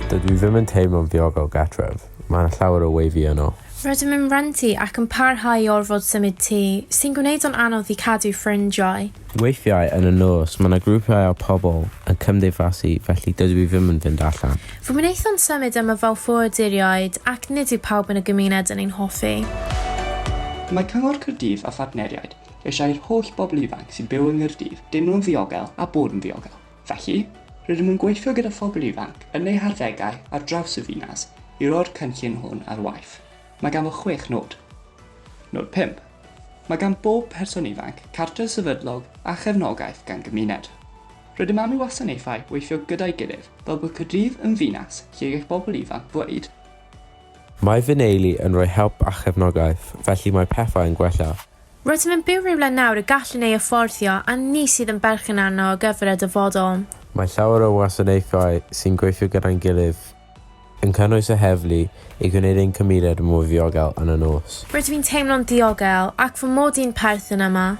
Dydw i ddim yn teimlo'n ddiogel gartref. Mae yna llawer o weiddi yno. Rydym yn rhentu ac yn parhau i orfod symud tŷ, sy'n gwneud o'n anodd i cadw ffrindiau. Weithiau yn y nos, mae yna grwpiau o pobl yn cymdeithasu felly dydw i ddim yn fynd allan. Fe wnaethon symud yma fel ffoaduriaid ac nid yw pawb yn y gymuned yn ein hoffi. Mae Cyngor Caerdydd a phartneriaid eisiau i'r holl bobl ifanc sy'n byw yng Nghaerdydd deimlo'n ddiogel a bod yn ddiogel. Felly, rydym yn gweithio gyda phobl ifanc yn eu harddegau ar draws y ddinas i roi'r cynllun hwn ar waith. Mae ganddo chwech nod. Nod 5. Mae gan bob person ifanc cartref sefydlog a chefnogaeth gan gymuned. Rydym am i wasanaethau weithio gyda'i gilydd fel bod Caerdydd yn ddinas lle gall bobl ifanc ddweud, Mae fy nheulu yn rhoi help a chefnogaeth, felly mae pethau yn gwella. Rydym yn byw rhywle nawr y gallwn ei afforddio a ni sydd yn berchen arno ar gyfer y dyfodol. Mae llawer o wasanaethau sy'n gweithio gyda'n gilydd, yn cynnwys y heddlu, i gwneud ein cymuned yn mwy ddiogel yn y nos. Rydw i'n teimlo'n ddiogel ac fy mod i'n perthyn yma.